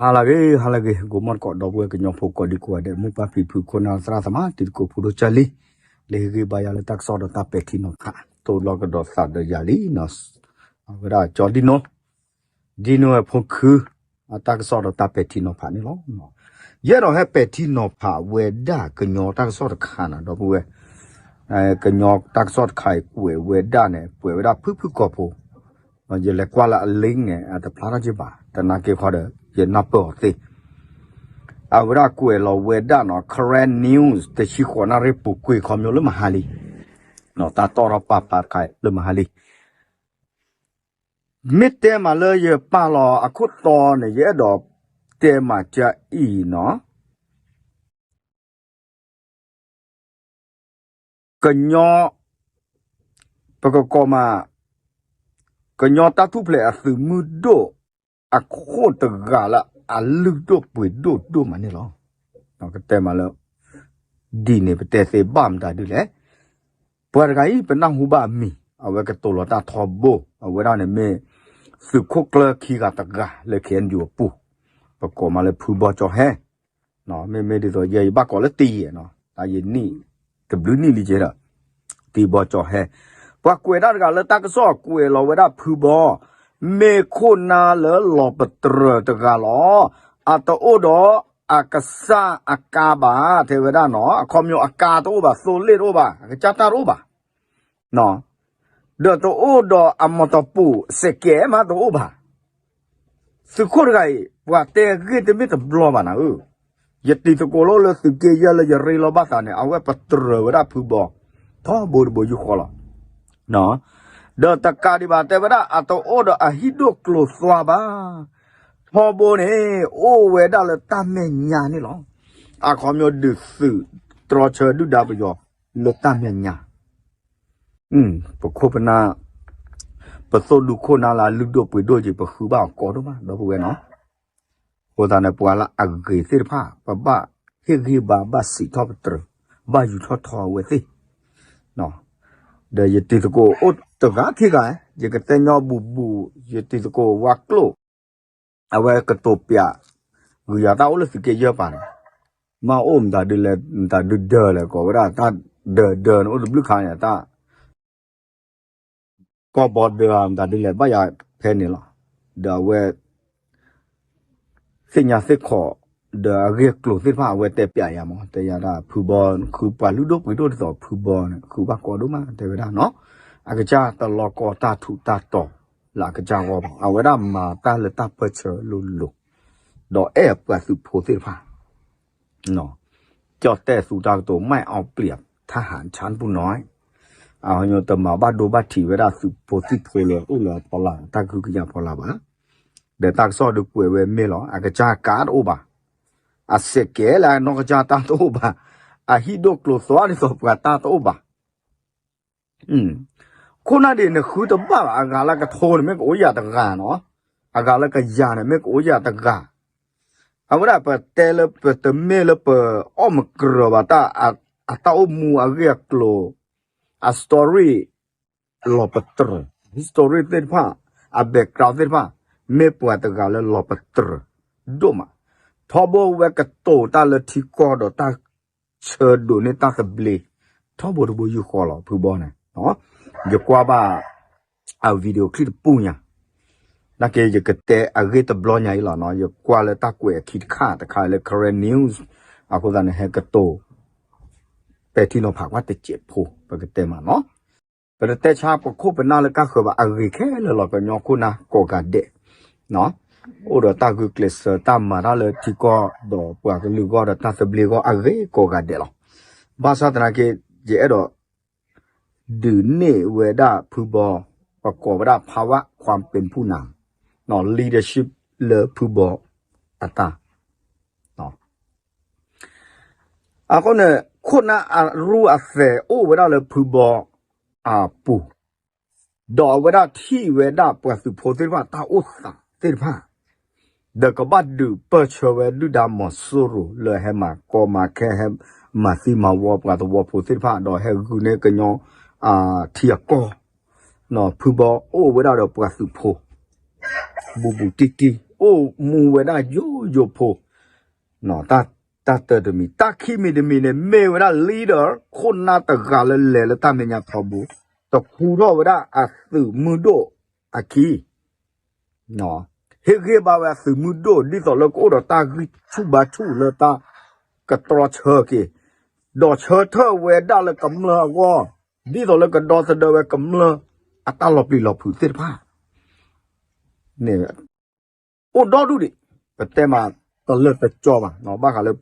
ဟါလၢအဂ့ၤ ဟါလၢအဂ့ၤ ဂီၤမီၢ်တကိး ဒီပုၢ်ဝဲၢ်ကညီဖိကိးဒံကိးဂၤဒဲး မိၢ်ပၢ်ဖံဖု ခိၣ်နၢ်သရၣ်သမါ တံၤသကိးဖိဒိၣ်ကၢ်လံ, လၢဟ့ၣ်ဂံၢ်ဘါယၤလၢတၢ်ကစီၣ်ဒီးတၢ်ပဲာ်ထံနီၤဖး တိၢ်လီၤကဒီးသးဒီးယၤလံနီၤ, အဝဲဒၣ်ကၠီဒံနိ ဒံနိဝဲဖိခု အတၢ်ကစီၣ်ဒီးတၢ်ပဲာ်ထံနီၤဖးန့ၣ်လီၤ. ယအဲၣ်ဒိးဟဲပဲာ်ထံနီၤဖးဝဲဒၣ်ကညီတၢ်ကစီၣ်တခါနီၤ ဒီပုၢ်ဝဲၢ်, ကညီတၢ်ကစီၣ်တခါအံၤကွဲးဝဲဒၣ်န့ၣ် ကွဲးဝဲဒၣ်ဖုၣ်ဖုၣ်ကိာ်ဖိ ယလဲၤကွၢ်လၢအ link န့ၣ် အတဖျါထီၣ်က့ဘၣ် သနာ်က့ခီဒီး ယနၢ်ပၢၢ်အီၤသ့, အဝဲဒၣ်ကွဲးလီၤဝဲဒၣ်နီၤ Karen News တဆံဃိးနၣ်ရံၣ်ပူၤကွံာ်ခီပညီလၢမဟါလံ, တၢ်တီၣ်ထီၣ်ပာ်ဖျါတခါလၢမဟါလံ မ့ၢ်တဲမးလၢယပာ်လီၤအခိၣ်တီန့ၣ် ယအဲၣ်ဒိးတဲမးကအံၤနီၤ ကညီ, ပကကိးမး, ကညီတၢ်ထူၣ်ဖျဲးအသုးမုၢ်ဒိၣ်အခိၣ်တဂၤလၢအလုၢ်ဒိၣ်ပှ့ၤဒိၣ်ဒိၣ်မးန့ၣ်လီၤ. ကတဲမးလၢ ဒ်န့ၣ်ပတဲသ့ဘၣ်မတၤဒ်လဲၣ် ပှၤတဂၤအံၤ ပနၢ်ဟူဘၣ်အမံၤ အဝဲကတိၤလီၤတၢ်ထီဘိ အဝဲဒၣ်န့ၣ်မ့ၢ် သုးခိၣ်ကျၢၢ်ခံဂၤတဂၤလၢ KNU အပူၤ, ပကိးမးလၢဖုဘီကၠီဟဲ, မ့မ့ၢ်ဒ်သိးယဲယဘၣ်ကိးလၢတံၤယဲနီၤ တၢ်ယနံၣ်တဘျုးနံၣ်လံကဲဒီး တံၤဘီကၠီဟဲ, ပှၤကွဲးဒၣ်တဂၤလၢတၢ်ကစီၣ်ကွဲးလီၤဝဲဒၣ်ဖုဘီ, မ့ၢ်ခိၣ်နၢ်လၢလီၤပတြၢၤတဂၤလီၤ. အတအိၣ်ဒီးအကစၢ်အကါဘၣ် တဲဝဲဒၣ်နီၤ, အခီပညီအကါတအိၣ်ဘၣ် သိလ့ၣ်တအိၣ်ဘၣ် အကစၢ်တၢ်တအိၣ်ဘၣ် ဒီးတအိၣ်ဒီးအမီတပူၤ စဲးကဲးမးတအိၣ်ဘၣ်. သုးခိၣ်တဂၤအံၤ ပှၤတဲအဂ့ၢ်တမ့ၢ်တဘျီဘၣ်နၤဧၢ, ယတံၤသကိးလၢသုးက့ယဲၢ်လၢယရ့လိာ်ဘၣ်သးန့ၣ် အဝဲပတြၢၤဝဲဒၣ်ဖုဘီ ထီဘိတဘိယူၢ်ဃီလီၤ. ဒီးတကးဒံးဘၣ်တဲဝဲဒၣ် အတအိၣ်ဒီးအဟံၣ်ဒိၣ်ကျိၤသွါဘၣ်. ထီဘိန့ၣ် အိၣ်ဝဲဒၣ်လၢတၢ်မဲာ်ညါန့ၣ်လီၤ. အခီပညီဒုးသုးတြီဆၢဒုၣ်ဒါပယီၤလၢတၢ်မဲာ်ညါ ပခိၣ်ပနၢ်, ပသိၣ်ဒူခိၣ်နၢ်လၢအလုၢ်ဒိၣ်ပှ့ၤဒိၣ်က့ၤ ပဃုဘၣ်အီၤကိးဒိၣ်မး ဒီပုၢ်ဝဲၢ်နီၤ. အဃိသတးန့ၣ် ပှၤလၢအဂ့ၤသ့ၣ်တဖၣ် ပဘၣ်ဟ့ၣ်ဂံၢ်ဘါ ဘၣ်စံးထီၣ်ပတြၢၤ ဘၣ်ယူၤထီၣ်ထီအဝဲသ့ၣ် ဒီးယတံၤသကိးအိၣ်တဂၤခံဂၤ, ယကတဲညီဘူးဘူး ယတံၤသကိးဝါကျိၣ် အဝဲကတိၤပျး ဂုၤယၤတၢ်အိၣ်လၢသုးက့ယဲၢ်ပၤန့ၣ်, မ့ၢ်အိၣ်မတၤဒုလဲၣ် မတၤဒုဒၢလဲၣ် ကိးဝဲဒၣ်တၢ်ဒၢဒၢန့ၣ် အိၣ်တဘျုးခါန့ၣ် တၢ် ကီၢ်ဘီဒၢဧါ မတၤဒုလဲၣ် ဘၣ်ယၤဖဲန့ၣ်လီၤ. ဒီးအဝဲ သ့ၣ်ညါသ့ၣ်ခိး ဒီးအဂ့ၢ်အကျိၤသ့ၣ်တဖၣ် အဝဲတဲပျးယၤမး တဲယၤဒၣ် ဖုဘီ ဃုပှၤလုၢ်ဒိၣ်ပှ့ၤဒိၣ်ဒ်သိးဖုဘီန့ၣ် ဃုဘၣ်ကိးဒိၣ်မး တဲဝဲဒၣ်နီၤ. အကစၢ်တလီၤကီတၢ်ထူးတၢ်တီၤလၢအကစၢ်အဂီၢ်ဘၣ်. အဝဲဒၣ်မၤတၢ်လၢတၢ်ပၢၢ်ဆၢလိၤလိၤ ဒီးအဲၣ်ပှၤသုးဖိသ့ၣ်တဖၣ် ကၠီၣ်တဲၣ်သူတၢ်ကတိၤ မၢၣ်အီပျံး ထၢဟၣ်ဆၣ်ပူၤနီၤ အဟီညိတမၤဘၣ်ဒိဘၣ်ထံးဝဲဒၣ်သုးဖိသံၣ်ဖိလၢအိၣ်လၢအဖီလာ် တၢ်ကဟုကယာ်ဖီလာ်ဘၣ်. ဒီးတၢ်ကစီၣ်ဒုးကွဲးဝဲမ့ၢ်လီၤ အကစၢ်ကါတအိၣ်ဘၣ်, အစဲးကဲးလၢအနီၢ်ကစၢ်တၢ်တအိၣ်ဘၣ်, အဟံၣ်ဒိၣ်ကျိၤသွါဒ်သိးပှၤတၢ်တအိၣ်ဘၣ် ခိၣ်နၢ်ဒ်န့ၣ်ဃုတဘၣ်ဘၣ် အဂၤလၢကထိန့ၣ်မ့ၢ်ကအိၣ်ယၤတဂၤနီၤ, အဂၤလၢကယၤန့ၣ်မ့ၢ်ကအိၣ်ယၤတဂၤ, အဝဲဒၣ်ပတဲလၢပတမ့ၢ်လၢပအီၣ်မကြၢးဘၣ်တၢ် အတၢ်အိၣ်မူအဂ့ၢ်အကျိၤ, အ story လီၤပတြၢၤ, history သ့ၣ်တဖၣ်, အ background သ့ၣ်တဖၣ်, မ့ၢ်ပှၤတဂၤလၢလီၤပတြၢၤဒိၣ်မး, ထီဘိဝဲကတိၤတၢ်လၢထံကီၢ်ဒီးတၢ်ဆၢဒိးန့ၢ်တၢ်သဘျ့, ထီဘိတဘိယူၢ်ဃီလီၤ ဖုဘီန့ၣ်, ယကွၢ်ဘၣ် အ video clip တပူၤညါ, နာ်က့ယကတဲအဂ့ၢ်တဘျီညါအံၤလီၤနီၤ, ယကွၢ်လၢတၢ်ကွဲးအခံတခါတခါလၢ Karen News, အဃိသတးန့ၣ် ဟဲကတိၤ ပဲာ်ထံနီၤဖးကွၢ်တစဲးဖိ ပကတဲမးနီၤ, ပတတဲဆါပခိၣ်ပနၢ်လၢကါဃၢၤဘၣ် အဂ့ၤခဲလၢာ်လီၤ ကညီခိၣ်နၢ်ကိးဂၤဒဲး အိၣ်ဒီးတၢ်ဂုာ်ကျဲးစၢး တၢ်မၤတၢ်လၢထံကီၢ်ဒီးပှၤကလုာ်အဂီၢ်ဒီးတၢ်သဘျ့အဂီၢ် အဂ့ၤကိးဂၤဒဲးလီၤ. ဘၣ်ဆၣ်သနာ်က့ ယအဲၣ်ဒိး ဒုးနဲၣ်ဝဲဒၣ်ဖုဘီ, ပကိးဝဲဒၣ် ภาวะความเป็นผู้นำ, leadership လၢဖုဘီအတၢ် အဃိန့ၣ် ခိၣ်နၢ်အရူၢ်အသဲးအိၣ်ဝဲဒၣ်လၢဖုဘီအပူၤ, ဒီးအဝဲဒၣ်ထံၣ်ဝဲဒၣ်ပှၤသုးဖိသ့ၣ်တဖၣ်တၢ်အိၣ်သးသ့ၣ်တဖၣ်, ဒီးကဘၣ်ဒုးပၢၢ်ဆၢဝဲဒုၣ်ဒါမီၤစိရိၤလၢဟဲမၤကီမၤခဲ ဟဲမၤသံမၤဝီပှၤသဝီဖိသ့ၣ်တဖၣ် ဒီးဟဲဂုာ်န့ၢ်ကညီထံအကီၢ်, ဖုဘီအိၣ်ဝဲဒၣ်ဒီးပှၤသုးဖိ ဘူးဘူးတံၢ်တံၢ် အိၣ်မူဝဲဒၣ်ယိယိဖိ တၢ်တၢတမံၤ တၢ်ခံမံၤတမံၤန့ၣ် မ့ၢ်ဝဲဒၣ် leader ခိၣ်နၢ်တဂၤလၢလဲၤလၢတၢ်မဲာ်ညါထီဘိ တခူထီၣ်ဝဲဒၣ်အသုးမုၢ်ဒိၣ်အခံ ဟ့ၣ်ဂံၢ်ဘါဝဲအသုးမုၢ်ဒိၣ် ဒ်သိးလၢကအိၣ်ဒီးတၢ်ဂံၢ်ဆူၣ်ဘါဆူၣ်လၢတၢ်ကတြီဆၢက့ၤ, ဒီးဆၢထၢၣ်ဝဲဒၣ်လၢကမျၢၢ်အဂီၢ်, ဒ်သိးလၢကဒီသဒၢဝဲကမျၢၢ်အတၢ်လီၤပျံၤလီၤဖုးသ့ၣ်တဖၣ် န့ၣ် အိၣ်ဒီဒူၣ်ဒံး, ပတဲမးတလၢာ်တကီဘၣ်, ဘၣ်ဃးလၢ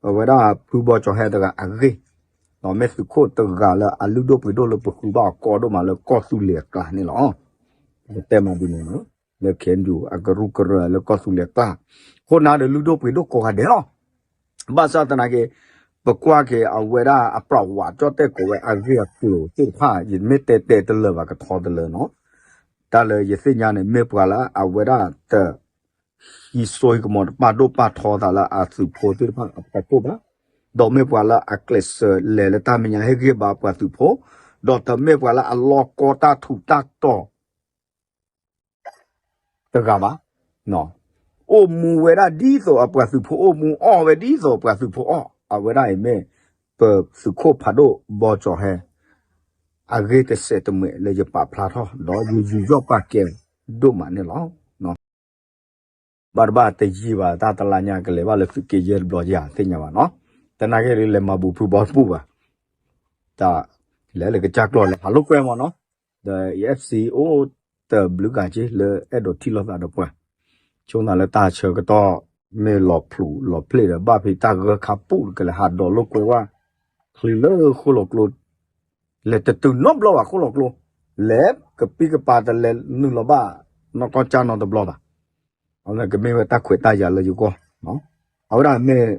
အဝဲဒၣ်ဖုဘီကၠီၤဟဲတဂၤအဂ့ၢ်, မ့ၢ်သုးခိၣ်တဂၤလၢအလုၢ်ဒိၣ်ပှ့ၤဒိၣ်လၢပဃုဘၣ်အီၤကီဒိၣ်မးလၢကီၢ်သူလ့ၤအကျါန့ၣ်လီၤ. ပတဲမးဒ်န့ၣ်လီၤ, လၢ ခဲအံၤဒုး အကရူၢ်ကရၢလၢကီၢ်သူလ့ၤအကျါ, ခိၣ်နၢ်ဒီးလုၢ်ဒိၣ်ပှ့ၤဒိၣ်ကိးဂၤဒဲးလီၤ. ဘၣ်ဆၣ်သနာ်က့ ပကွၢ်က့ၤအဝဲဒၣ်အပြးဝးကၠီၣ်တဲၣ်ကိးဝဲအဂ့ၢ်အကျိၤသ့ၣ်တဖၣ် ယမ့ၢ်တဲတဲတလၢာ်ဘၣ်ကထီတလၢာ်နီၤ, တၢ်လၢယသ့ၣ်ညါန့ၣ် မ့ၢ်ပှၤလၢအဝဲဒၣ်တ ဟံးစိဟံးကမီၤတပာ်ဒိၣ်ပာ်ထီသးလၢအသုးဖိသ့ၣ်တဖၣ်အဖီခိၣ်ဘၣ်, ဒီးမ့ၢ်ပှၤလၢအကျဲးစၢးလဲၤလၢတၢ်မဲာ်ညါဟ့ၣ်ဂံၢ်ဘါပှၤသုးဖိ, ဒီးတမ့ၢ်ပှၤလၢအလီၢ်ကီတၢ်ထူးတၢ်တီၤ တဂၤဘၣ်. အိၣ်မူဝဲဒၣ်ဒ်သိးအပှၤသုးဖိအိၣ်မူ အီၣ်ဝဲဒ်သိးအပှၤသုးဖိအီၣ်, အဝဲဒၣ်အံၤမ့ၢ် ပသုးခိၣ်ဖးဒိၣ်ဘီကၠီၤဟဲ အဂ့ၢ်တစဲးတမှဲးလၢယပာ်ဖျါထီၣ် ဒီးယယူးယီၣ်ပာ်ကဲဒိၣ်မးန့ၣ်လီၤ. ဘၣ်တဘၣ်တယံာ်ဘၣ် တၢ်တလါညါကလဲၤဘၣ်လၢသုးက့ယဲၢ်တဘျီယၤသ့ၣ်ညါဘၣ်နီၤ, တနာ်က့ၤဒ်လဲၤမၤဘူးဖုဘီတပူၤဘၣ်, တၢ်လဲၤလၢကစၢ်ကျီၢ်လဲၤဟးလိာ်ကွဲမးနီၤ, ဒီး F C အိၣ်တဘျုးဂၤက့လၢအဲၣ်ဒိးထံၣ်လိာ်သးဒီးပှၤ, ဆိသးလၢတၢ်ဆၢကတီၢ် မ့ၢ်လီၤဖျူးလီၤဖျ့ၣ်ဒီး ဘၣ်ဖဲတၢ်ဂၢၢ်ခါပူၣ်ကလဲၤဟးဒိးလိာ်ကွဲဝဲ ချံလၢဃိၣ်လီၤကျိ လဲၤတတုၤနီတဘျီဘၣ်ဃိၣ်လီၤကျိ, လဲၤကပံကပၤတလဲၤနုာ်လီၤဘၣ် နီၢ်ကီၢ်ကၢ်နီတဘျီဘၣ်. အဝဲကမ့ၢ်ဝဲတၢ်ခွဲးတၢ်ယာ်လၢယဂီၢ်, အဝဲဒၣ်မ့ၢ်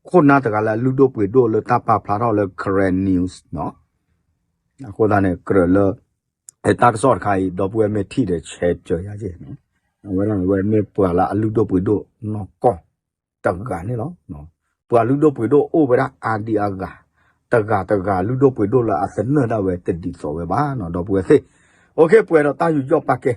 ခိၣ်နၢ်တဂၤလၢအလုၢ်ဒိၣ်ပှ့ၤဒိၣ်လၢတၢ်ပာ်ဖျါထီၣ်လၢ Karen News နီၤ, အဃိသတးန့ၣ် ကြၢးလၢ တၢ်ကစီၣ်တခါအံၤ ဒီပုၢ်ဝဲၢ်မ့ၢ်ထံၣ်ဒီး share ကၢၤယၤက့ၤ, အဝဲဒၣ်အဝဲမ့ၢ်ပှၤလၢအလုၢ်ဒိၣ်ပှ့ၤဒိၣ်နီၢ်ကီၢ်တဂၤန့ၣ်လီၤ. ပှၤလုၢ်ဒိၣ်ပှ့ၤဒိၣ်အိၣ်ဝဲဒၣ်အါဒံအါဂၤ, တဂၤတဂၤလုၢ်ဒိၣ်ပှ့ၤဒိၣ်လၢအသနၢၣ်ဒၣ်ဝဲတဒ်သိးဝဲဘၣ်နီၤ ဒီပုၢ်ဝဲၢ်သ့ၣ်, အိၣ်ခ့ ပှဲၤဒီးတၢ်ယူးယီၣ်ပာ်ကဲ